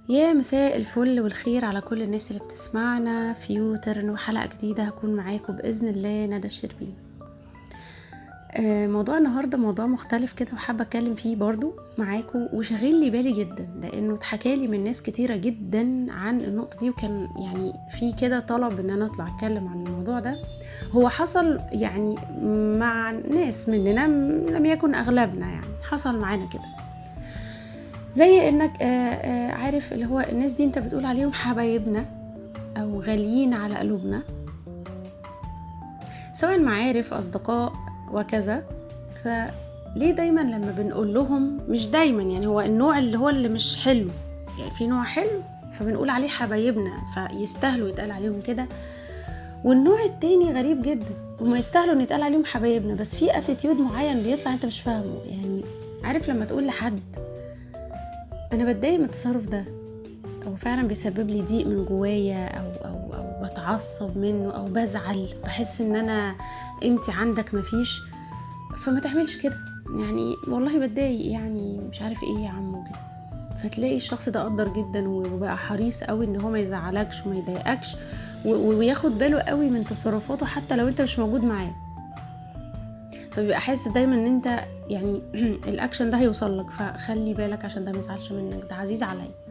يا مساء الفل والخير على كل الناس اللي بتسمعنا في يوترن وحلقة جديدة. هكون معاكم بإذن الله ندى الشربيني. موضوع النهاردة موضوع مختلف كده، وحابة أتكلم فيه برضو معاكم، وشاغل لي بالي جدا لأنه اتحكالي من ناس كتيرة جدا عن النقطة دي، وكان يعني في كده طلب إن أنا أطلع أتكلم عن الموضوع ده. هو حصل يعني مع ناس مننا، لم يكن أغلبنا، يعني حصل معانا كده، زي إنك عارف اللي هو الناس دي أنت بتقول عليهم حبايبنا أو غاليين على قلوبنا، سواء معارف، أصدقاء وكذا. فليه دايما لما بنقول لهم، مش دايما يعني، هو النوع اللي هو اللي مش حلو، يعني في نوع حلو فبنقول عليه حبايبنا فيستاهلوا يتقال عليهم كده، والنوع التاني غريب جدا وما يستاهلوا ان يتقال عليهم حبايبنا، بس في attitude معين بيطلع انت مش فاهمه. يعني عارف لما تقول لحد انا بتضايق من التصرف ده، او فعلا بيسبب لي ضيق من جوايا، او بتعصب منه، او بزعل، بحس ان انا قيمتي عندك مفيش، فما تعملش كده، يعني والله بتضايق، يعني مش عارف ايه يا عم وكده. فتلاقي الشخص ده قدر جدا وبقى حريص قوي ان هو ما يزعلكش وما يضايقكش، وياخد باله قوي من تصرفاته حتى لو انت مش موجود معاه. فبيبقى حاسس دايما ان انت يعني الاكشن ده هيوصل لك، فخلي بالك عشان ده ما يزعلش منك، ده عزيز عليا.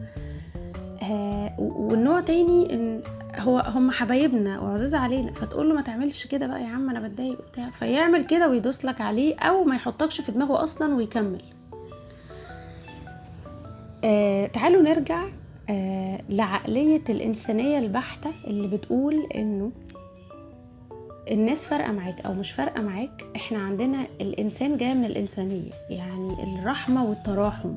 والنوع تاني ان هو هم حبايبنا وعزاز علينا، فتقول له ما تعملش كده بقى يا عم انا بتضايق وبتاع، فيعمل كده ويدوس لك عليه، او ما يحطكش في دماغه اصلا ويكمل. تعالوا نرجع لعقلية الإنسانية البحتة اللي بتقول إنه الناس فارقة معاك أو مش فارقة معاك. إحنا عندنا الإنسان جاي من الإنسانية، يعني الرحمة والتراحم.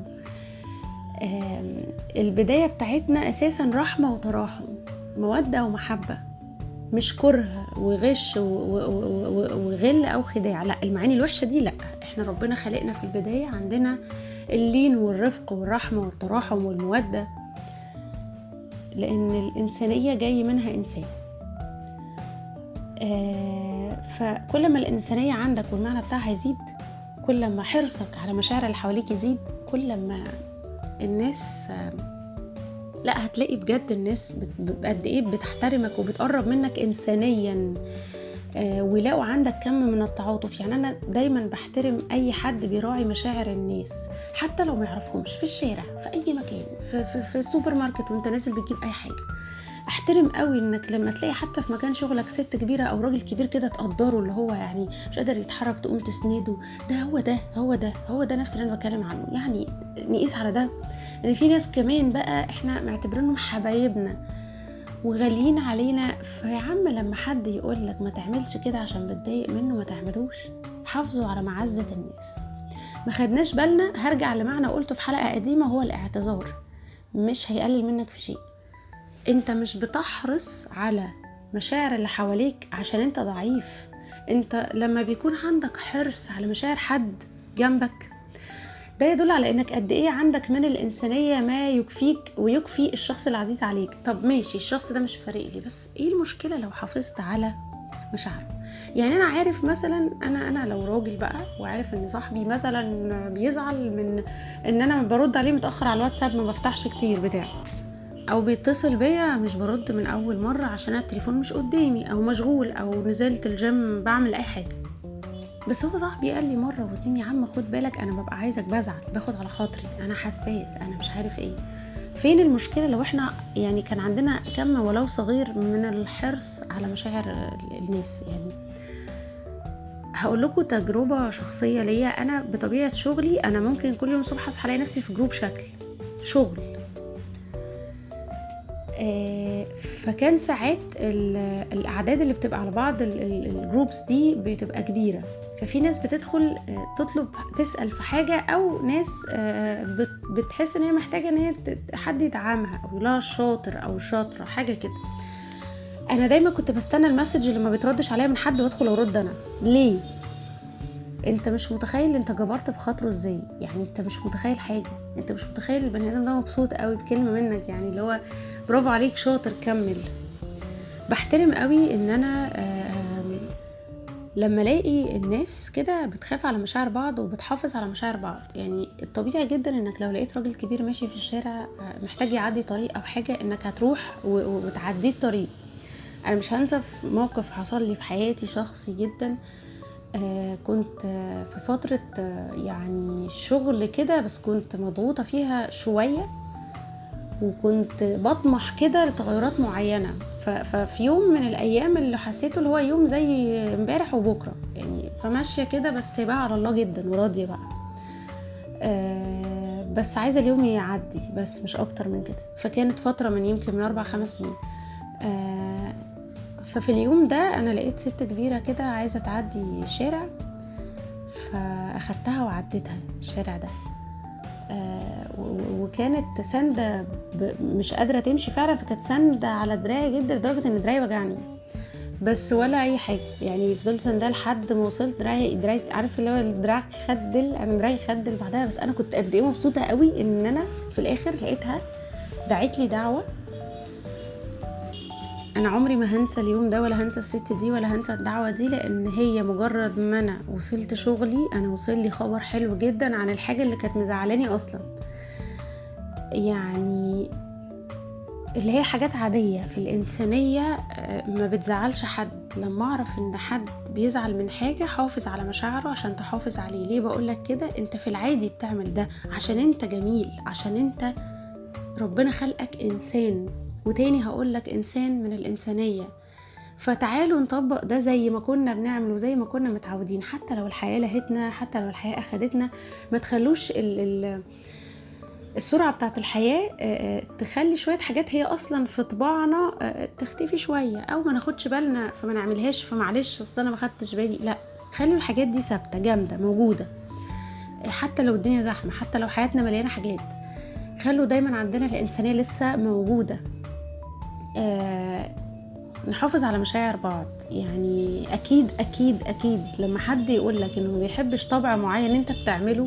البداية بتاعتنا أساسا رحمة وتراحم، مودة ومحبة، مش كره وغش وغل أو خداع. لا، المعاني الوحشة دي لا، إحنا ربنا خلقنا في البداية عندنا اللين والرفق والرحمة والتراحم والمودة، لأن الإنسانية جاي منها إنسان. فكل ما الإنسانية عندك والمعنى بتاعها يزيد، كل ما حرصك على مشاعر اللي حواليك يزيد، كل ما الناس لا هتلاقي بجد الناس قد ايه بتحترمك وبتقرب منك إنسانيا، ويلاقوا عندك كم من التعاطف. يعني أنا دايما بحترم أي حد بيراعي مشاعر الناس حتى لو ما يعرفهمش، في الشارع، في أي مكان، في السوبر ماركت وانت نازل بتجيب أي حاجة. احترم قوي انك لما تلاقي حتى في مكان شغلك ست كبيرة او راجل كبير كده تقدره، اللي هو يعني مش قادر يتحرك تقوم تسنده. ده هو ده، هو ده، هو ده نفس اللي انا بتكلم عنه. يعني نقيس على ده ان في ناس كمان بقى احنا معتبرينهم حبايبنا وغاليين علينا، فيا عم لما حد يقول لك ما تعملش كده عشان بتضايق منه ما تعملوش. حافظوا على معزة الناس. ما خدناش بالنا، هرجع لمعنى قلته في حلقة قديمة، هو الاعتذار مش هيقلل منك في شيء. انت مش بتحرص على مشاعر اللي حواليك عشان انت ضعيف. انت لما بيكون عندك حرص على مشاعر حد جنبك، ده يدل على انك قد ايه عندك من الانسانية ما يكفيك ويكفي الشخص العزيز عليك. طب ماشي، الشخص ده مش فارق لي، بس ايه المشكلة لو حافظت على مشاعره؟ يعني انا عارف مثلا، انا لو راجل بقى وعارف ان صاحبي مثلا بيزعل من ان انا برد عليه متأخر على الواتساب، ما بفتحش كتير بتاع، او بيتصل بيا مش برد من اول مرة عشان التليفون مش قدامي، او مشغول، او نزلت الجيم بعمل اي حاجة، بس هو صاحبي قال لي مرة واتنين يا عم خد بالك انا ببقى عايزك، بزعل، باخد على خاطري، انا حساس، انا مش عارف ايه. فين المشكلة لو احنا يعني كان عندنا كم ولو صغير من الحرص على مشاعر الناس؟ يعني هقول لكم تجربة شخصية ليا. انا بطبيعة شغلي انا ممكن كل يوم الصبح اصحى الاقي نفسي في group شكل شغل، فكان ساعات الأعداد اللي بتبقى على بعض ال groups دي بتبقى كبيرة، ففي ناس بتدخل تطلب تسأل في حاجة، أو ناس بتحس إن هي محتاجة إن هي حد يدعمها أو يقولها شاطر أو شاطرة حاجة كده. أنا دايما كنت بستنى ال message اللي ما بتردش عليا من حد وأدخل أرد أنا. ليه؟ انت مش متخيل انت جبرت بخاطره ازاي، يعني انت مش متخيل حاجة، انت مش متخيل البني ادم ده مبسوط قوي بكلمه منك، يعني اللي هو برافو عليك شاطر كمل. بحترم قوي ان انا لما الاقي الناس كده بتخاف على مشاعر بعض وبتحافظ على مشاعر بعض. يعني الطبيعي جدا انك لو لقيت راجل كبير ماشي في الشارع محتاج يعدي طريق او حاجة، انك هتروح وتعدي الطريق. انا مش هنسى في موقف حصل لي في حياتي شخصي جدا، كنت في فترة يعني شغل كده، بس كنت مضغوطة فيها شوية، وكنت بطمح كده لتغيرات معينة. ففي يوم من الأيام اللي حسيته اللي هو يوم زي امبارح وبكرة يعني، فماشية كده بس بقى على الله جدا وراضية بقى، بس عايزة اليوم يعدي بس مش أكتر من كده. فكانت فترة من يمكن من 4-5 سنين. ففي اليوم ده أنا لقيت ست كبيرة كده عايزة تعدي شارع، فأخدتها وعديتها الشارع ده، وكانت ساندة مش قادرة تمشي فعلا، فكانت ساندة على دراعي جدا لدرجة ان دراعي وجعني، بس ولا اي حاجة يعني، فضلت ساندة لحد ما وصلت دراعي، عارف اللي هو الدراع خدل، انا دراعي خدل بعدها. بس انا كنت قد ايه مبسوطة قوي ان انا في الاخر لقيتها دعت لي دعوة. انا عمري ما هنسى اليوم ده، ولا هنسى الست دي، ولا هنسى الدعوة دي، لان هي مجرد ما انا وصلت شغلي انا وصل لي خبر حلو جدا عن الحاجة اللي كانت مزعلاني اصلا، يعني اللي هي حاجات عادية في الإنسانية ما بتزعلش حد. لما أعرف إن حد بيزعل من حاجة حافظ على مشاعره عشان تحافظ عليه. ليه بقولك كده؟ أنت في العادي بتعمل ده عشان أنت جميل، عشان أنت ربنا خلقك إنسان، وتاني هقولك إنسان من الإنسانية. فتعالوا نطبق ده زي ما كنا بنعمل وزي ما كنا متعودين، حتى لو الحياة لهتنا، حتى لو الحياة أخدتنا. ما تخلوش السرعة بتاعت الحياة تخلي شوية حاجات هي أصلا في طباعنا تختفي شوية، أو ما ناخدش بالنا فما نعملهاش، فمعلش أصل أنا ما خدتش بالي. لا، خلوا الحاجات دي ثابتة جامدة موجودة، حتى لو الدنيا زحمة، حتى لو حياتنا مليانة حاجات، خلوا دايما عندنا الإنسانية لسه موجودة. نحافظ على مشاعر بعض. يعني أكيد أكيد أكيد لما حد يقولك إنه ما بيحبش طبع معين أنت بتعمله،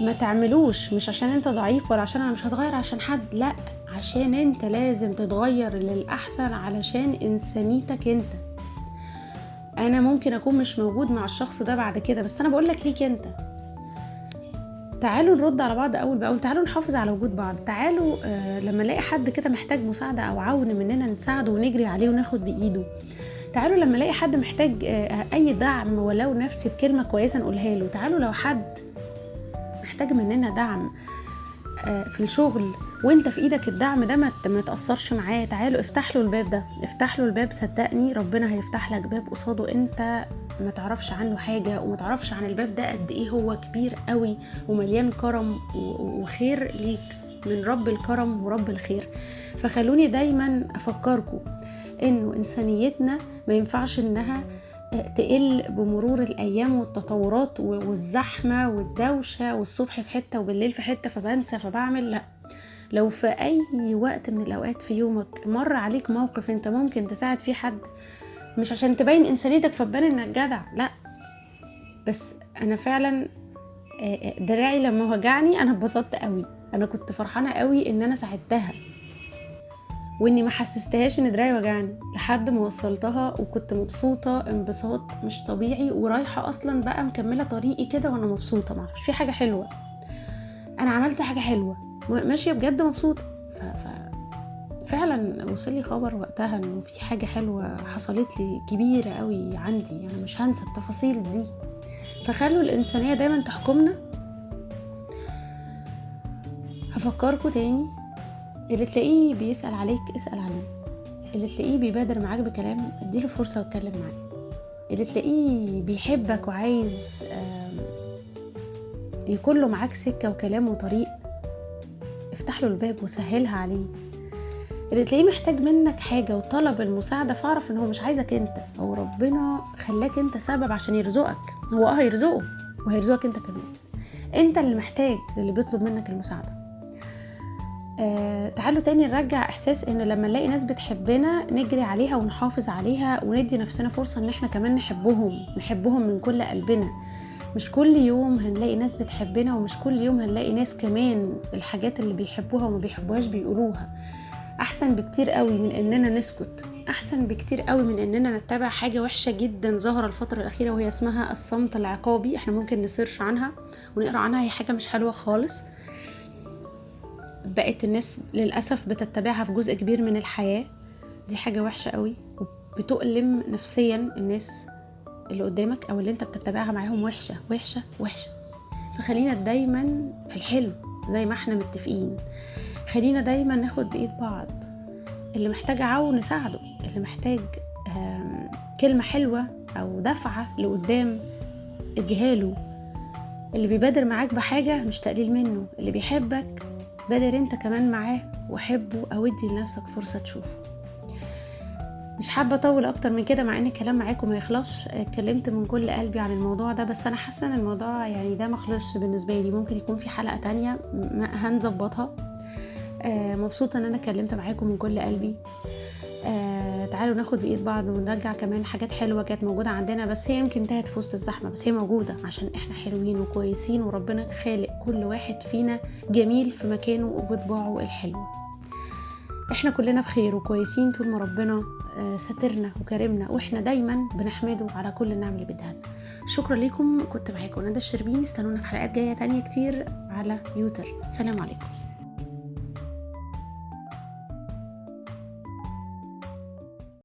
ما تعملوش مش عشان انت ضعيف ولا عشان انا مش هتغير عشان حد، لا، عشان انت لازم تتغير للأحسن علشان انسانيتك انت. انا ممكن اكون مش موجود مع الشخص ده بعد كده، بس انا بقولك ليك انت. تعالوا نرد على بعض اول باول، تعالوا نحافظ على وجود بعض، تعالوا لما نلاقي حد كده محتاج مساعدة او عون مننا نساعده ونجري عليه وناخد بايده. تعالوا لما نلاقي حد محتاج اي دعم ولو نفسي بكلمة كويسة نقولها له. تعالوا لو حد محتاج مننا دعم في الشغل وانت في ايدك الدعم ده ما تأثرش معاه، تعالوا افتح له الباب ده، افتح له الباب، صدقني ربنا هيفتح لك باب قصاده انت ما تعرفش عنه حاجة، وما تعرفش عن الباب ده قد ايه هو كبير قوي ومليان كرم وخير ليك من رب الكرم ورب الخير. فخلوني دايما افكركم انه انسانيتنا ما ينفعش انها تقل بمرور الأيام والتطورات والزحمة والدوشة، والصبح في حتة وبالليل في حتة، فبنسى فبعمل. لا، لو في أي وقت من الأوقات في يومك مر عليك موقف انت ممكن تساعد فيه حد، مش عشان تبين إنسانيتك فتبان انك جدع، لا، بس أنا فعلا دراعي لما وجعني أنا اتبسطت قوي، أنا كنت فرحانة قوي إن أنا ساعدتها واني ما حسستهاش ان دراعي وجعني لحد ما وصلتها، وكنت مبسوطة انبساط مش طبيعي، ورايحه اصلا بقى مكملة طريقي كده وانا مبسوطة، ما اعرفش في حاجة حلوة، انا عملت حاجة حلوة، ماشية بجد مبسوطة. فعلا وصل لي خبر وقتها انه في حاجة حلوة حصلت لي كبيرة قوي عندي، انا مش هنسى التفاصيل دي. فخلوا الانسانية دايما تحكمنا. هفكركم تاني، اللي تلاقيه بيسأل عليك اسأل عليه، اللي تلاقيه بيبادر معاك بكلام اديله فرصة واتكلم معاه، اللي تلاقيه بيحبك وعايز يكون له معاك سكة وكلام وطريق افتح له الباب وسهلها عليه، اللي تلاقيه محتاج منك حاجة وطلب المساعدة فاعرف ان هو مش عايزك انت، هو ربنا خلاك انت سبب عشان يرزقك، هو هيرزقه وهيرزقك انت كمان، انت اللي محتاج اللي بيطلب منك المساعدة. تعالوا تاني نرجع احساس ان لما نلاقي ناس بتحبنا نجري عليها ونحافظ عليها وندي نفسنا فرصة ان احنا كمان نحبهم من كل قلبنا. مش كل يوم هنلاقي ناس بتحبنا، ومش كل يوم هنلاقي ناس كمان الحاجات اللي بيحبوها وما بيحبوهاش بيقولوها. احسن بكتير قوي من اننا نسكت، احسن بكتير قوي من اننا نتبع حاجة وحشة جدا ظاهرة الفترة الاخيرة وهي اسمها الصمت العقابي. احنا ممكن ن search عنها ونقرأ عنها، هي حاجة مش حلوة خالص، بقت الناس للأسف بتتبعها في جزء كبير من الحياة. دي حاجة وحشة قوي وبتؤلم نفسيا الناس اللي قدامك او اللي انت بتتبعها معاهم، وحشة وحشة وحشة. فخلينا دايما في الحلو زي ما احنا متفقين، خلينا دايما ناخد بإيد بعض، اللي محتاج عون نساعده، اللي محتاج كلمة حلوة أو دفعة لقدام اديهاله، اللي بيبادر معاك بحاجة مش تقليل منه، اللي بيحبك بادر انت كمان معاه وحبه أو ادي لنفسك فرصة تشوفه. مش حابة أطول أكتر من كده مع إن الكلام معاكم ما يخلصش، اتكلمت من كل قلبي عن الموضوع ده، بس أنا حاسة إن الموضوع يعني ده ما خلصش بالنسبة لي، ممكن يكون في حلقة تانية هنظبطها. مبسوطة إن أنا اتكلمت معاكم من كل قلبي. تعالوا ناخد بإيد بعض ونرجع كمان حاجات حلوة كانت موجودة عندنا، بس هي يمكن انتهت في وسط الزحمة، بس هي موجودة عشان احنا حلوين وكويسين، وربنا خالق كل واحد فينا جميل في مكانه وبطباعه الحلوة. احنا كلنا بخير وكويسين طول ما ربنا سترنا وكرمنا، واحنا دايما بنحمده على كل النعم اللي بيديها لنا. شكرا لكم، كنت معاكم ندى الشربيني. استنونا في حلقات جاية تانية كتير على يوتر. سلام عليكم.